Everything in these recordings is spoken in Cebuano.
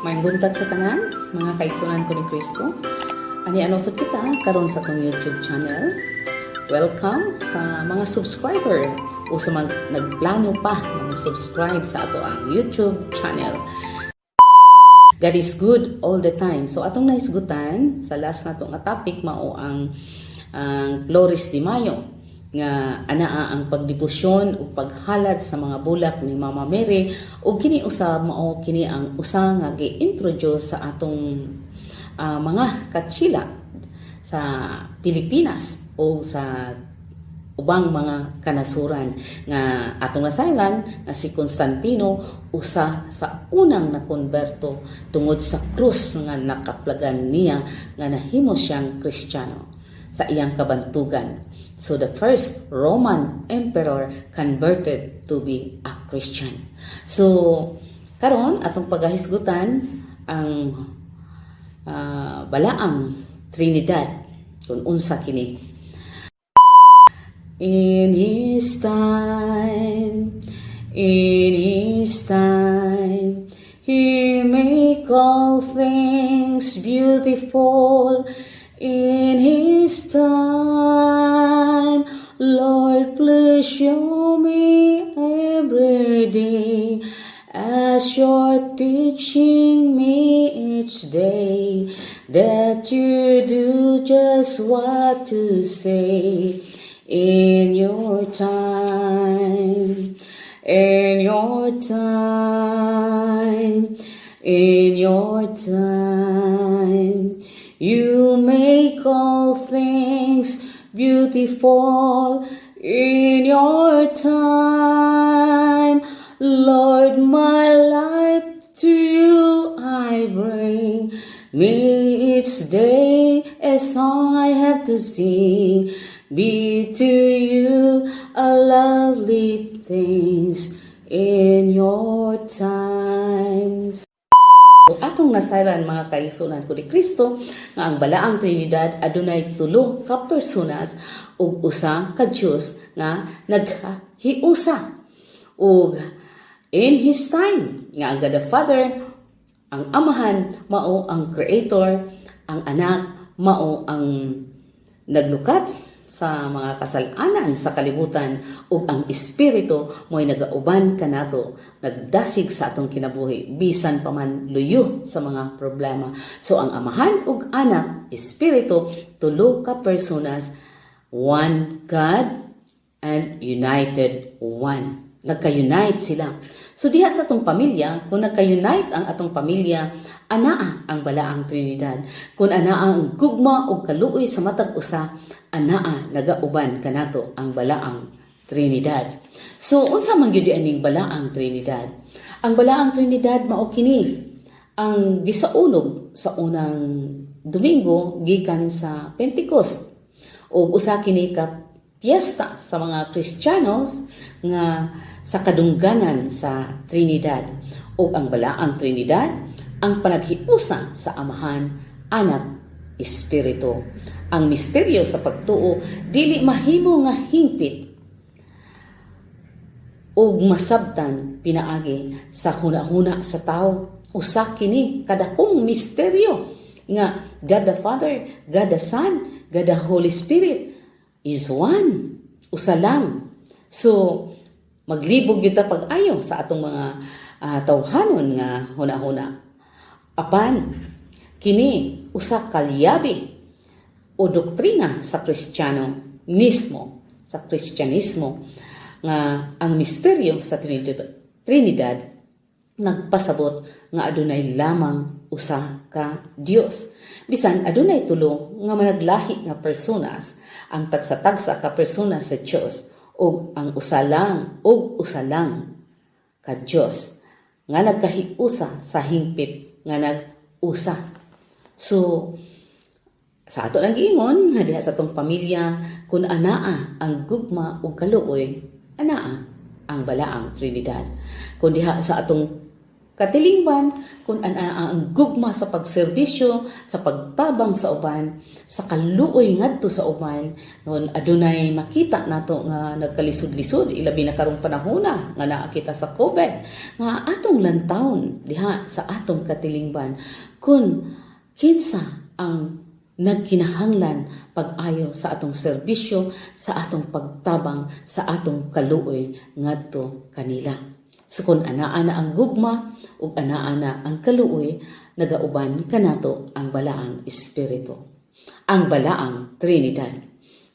Maayong buntag sa tanan, mga kaigsunan ko ni Kristo. Ani ano sa kita karon sa atong YouTube channel. Welcome sa mga subscriber o sa mga nagplano pa na mo-subscribe sa ato ang YouTube channel. God is good all the time. So atong nahisgutan sa last nato nga topic mao ang Flores de Mayo nga anaa ang pagdebosyon ug paghalad sa mga bulak ni Mama Mary, ug kini usab mao kini ang usa nga gi-introduce sa atong mga katsila sa Pilipinas o sa ubang mga kanasuran, nga atong nasayran nga si Constantino usa sa unang nakonberto tungod sa krus nga nakaplagan niya, nga nahimo siyang Kristiyano sa iyang kabantugan. So the first Roman emperor converted to be a Christian. So karon atong pagahisgutan ang balaang Trinidad, kung unsa kini. In His time, in His time, He make all things beautiful. In His time, Lord, please show me every day as you're teaching me each day that you do just what to say in your time, in your time, in your time. You make all things beautiful in your time. Lord, my life to you I bring. May each day a song I have to sing be to you a lovely things in your times. So, atong nasayran, mga kaigsunan ko ni Kristo, nga ang balaang Trinidad adunay tulo ka personas ug usa ka Dios nga naghiusa, ug in His time nga ang God the Father, ang Amahan, mao ang creator, ang Anak mao ang naglukat sa mga kasalanan sa kalibutan, ug ang Espiritu mo'y nagauban kanato, nagdasig sa atong kinabuhi bisan pa man luyo sa mga problema. So ang Amahan ug Anak, Espiritu, tulo ka personas, one God and united one. Nagka-unite sila. So diha sa atong pamilya, kung nagka-unite ang atong pamilya, anaa ang balaang Trinidad. Kung anaa ang gugma ug kaluoy sa matag usa, anaa nagauban kanato ang balaang Trinidad. So unsa man gyud aning balaang Trinidad? Ang balaang Trinidad mao kini ang gisaulog sa unang Domingo gikan sa Pentecost. Ug usa kini ka piyesta sa mga Kristiyanos nga sa kadungganan sa Trinidad. Ug ang balaang Trinidad ang panaghiusa sa Amahan, Anak, Espiritu. Ang misteryo sa pagtuo dili mahimo nga hingpit ug masabtan pinaagi sa hunahuna sa tao. Usa kini kadakong misteryo nga God the Father, God the Son, God the Holy Spirit is one. Usa lang. So, maglibog gyud ta pag-ayo sa atong mga tawhanon nga hunahuna. Apan kini usa ka liyabi o doktrina sa Kristiyano mismo, sa Kristyanismo, nga ang misteryo sa Trinidad nagpasabot nga adunay lamang usa ka Dios. Bisan adunay tulo nga managlahi nga personas, ang tagsa-tagsa ka persona sa Dios ug ang usa lang ug usa lang ka Dios nga nagkahiusa sa hingpit nga nag-usa. So sa ato lang giingon nga diha sa atong pamilya, kung anaa ang gugma ug kaluoy, anaa ang balaang Trinidad. Kung diha sa atong katilingban, kung anaa ang gugma sa pagserbisyo, sa pagtabang sa uban, sa kaluoy ngadto sa uban, nun adunay makita nato nga nagkalisod-lisod, ilabi na karong panahona nga naa kita sa COVID, nga atong lantawon diha sa atong katilingban kung kinsa ang nagkinahanglan pag-ayo sa atong serbisyo, sa atong pagtabang, sa atong kaluoy ngadto kanila. So kung anaa na ang gugma ug anaa na ang kaluoy, nagauban kanato ang Balaang Espiritu. Ang Balaang Trinidad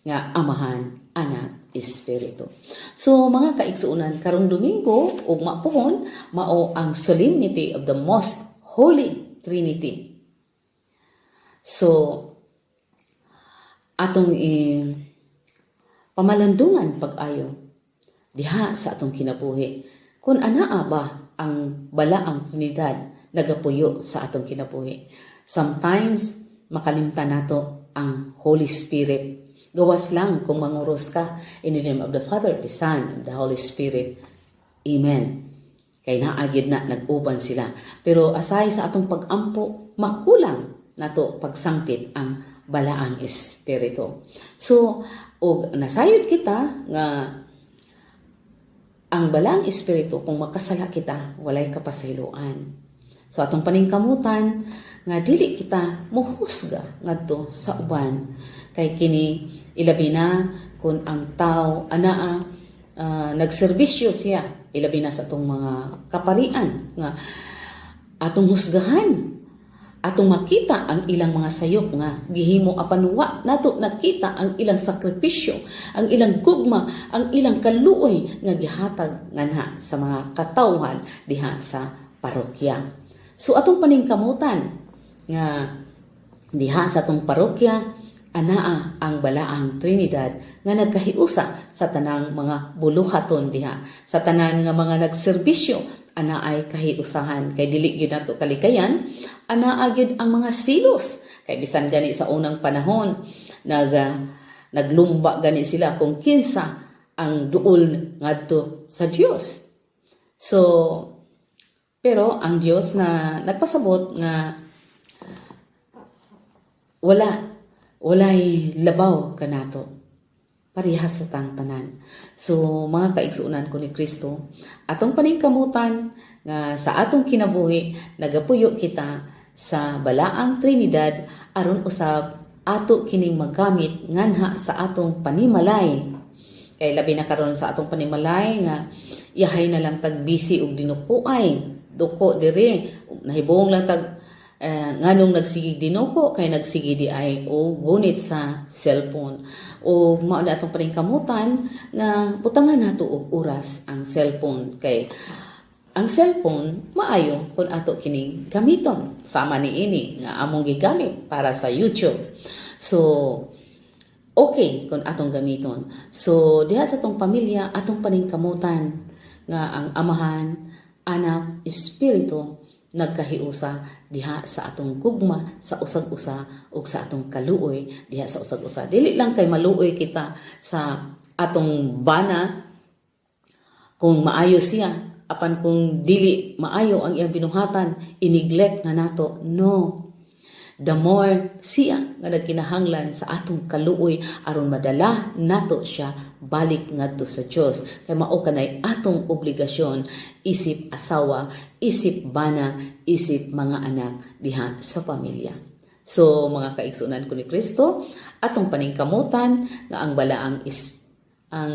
nga Amahan, Anak, Espiritu. So mga kaigsuonan, karong Domingo ug mapuhon mao ang Solemnity of the Most Holy Trinity. So atong pamalandungan pag-ayo diha sa atong kinabuhi kung anaa ba ang Balaang Trinidad nagapuyo sa atong kinabuhi. Sometimes makalimtan nato ang Holy Spirit. Gawas lang kung manguros ka, "In the name of the Father, the Son, and the Holy Spirit. Amen." Kay naa gyud na nag-uban sila. Pero asay sa atong pag-ampo, makulang nato pagsangpit ang Balaang Espiritu. So, og nasayod kita nga ang Balaang Espiritu, kung makasala kita, walay kapasayloan. So atong paningkamutan nga dili kita muhusga ngadto sa uban, kay kini ilabi na kung ang tao anaa nagserbisyo siya, ilabi na sa atong mga kaparian nga atong husgahan, atong makita ang ilang mga sayop nga gihimo, apan wa nato nakita ang ilang sakripisyo, ang ilang gugma, ang ilang kaluoy nga gihatag nganha sa mga katawhan diha sa parokya. So atong paningkamutan nga diha sa atong parokya anaa ang Balaang Trinidad nga nagkahiusa sa tanang mga buluhaton diha, sa tanan nga mga nagserbisyo anaay kahiusahan, kay dili gyud nato kalikayan, anaa gyud ang mga silos, kay bisan gani sa unang panahon naglumba gani sila kung kinsa ang duol ngadto sa Dios. So pero ang Dios na nagpasabot nga walay labaw kanato, parehas sa tang tanan. So mga kaigsuonan ko ni Kristo, atong paningkamutan nga sa atong kinabuhi nagapuyo kita sa Balaang Trinidad, aron usab ato kining magamit nganha sa atong panimalay. Kay labi na karon sa atong panimalay nga yahay na lang tag busy og dinukuay. Duko dire, nahibong lang tag nganong nagsigig dinuko, kay nagsige di ay o gunit sa cellphone. O mao na atong paningkamutan nga butangan nato og oras ang cellphone, kay ang cellphone maayo kung ato kining gamiton sama niini nga among gigamit para sa YouTube. So okay kung atong gamiton. So diha sa atong pamilya, atong paningkamutan nga ang Amahan, Anak, Espiritu nagkahiusa diha sa atong gugma sa usag-usa ug sa atong kaluoy diha sa usag-usa. Dili lang kay maluoy kita sa atong bana kung maayo siya, apan kung dili maayo ang iyang binuhatan, i-neglect na nato. No, the more siya nga nagkinahanglan sa atong kaluoy aron madala nato siya balik ngadto sa Dios, kay mao kanay atong obligasyon isip asawa, isip bana, isip mga anak diha sa pamilya. So mga kaigsuonan ko ni Kristo, atong paningkamutan nga ang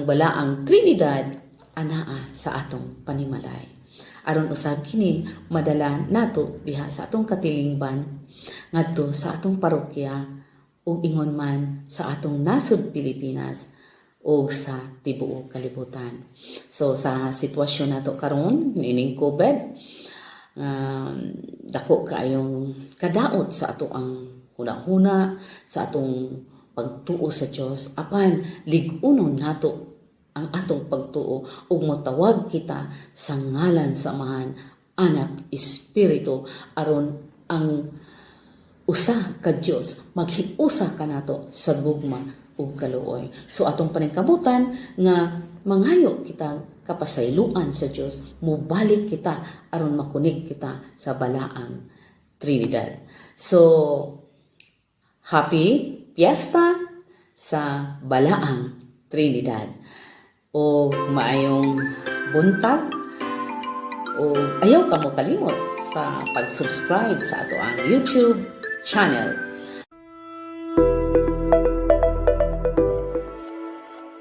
Balaang Trinidad anaa sa atong panimalay, aron usab kini madala nato diha sa atong katilingban, ngadto sa atong parokya, ug ingon man sa atong nasod Pilipinas ug sa tibuok kalibutan. So sa sitwasyon nato karon niining COVID, dako kaayong kadaot sa ato ang hunahuna, sa atong pagtuo sa Dios, apan lig-unon nato ang atong pagtuo ug motawag kita sa ngalan sa Amahan, Anak, Espiritu, aron ang usa ka Dios maghiusa kanato sa gugma ug kaluoy. So atong paningkamutan nga mangayo kita. kapasayloan sa Dios, mubalik kita aron ma-connect kita sa Balaang Trinidad. So, happy Piyesta sa Balaang Trinidad. O maayong buntag o ayaw ka mo kalimot sa pag-subscribe sa atoang YouTube channel.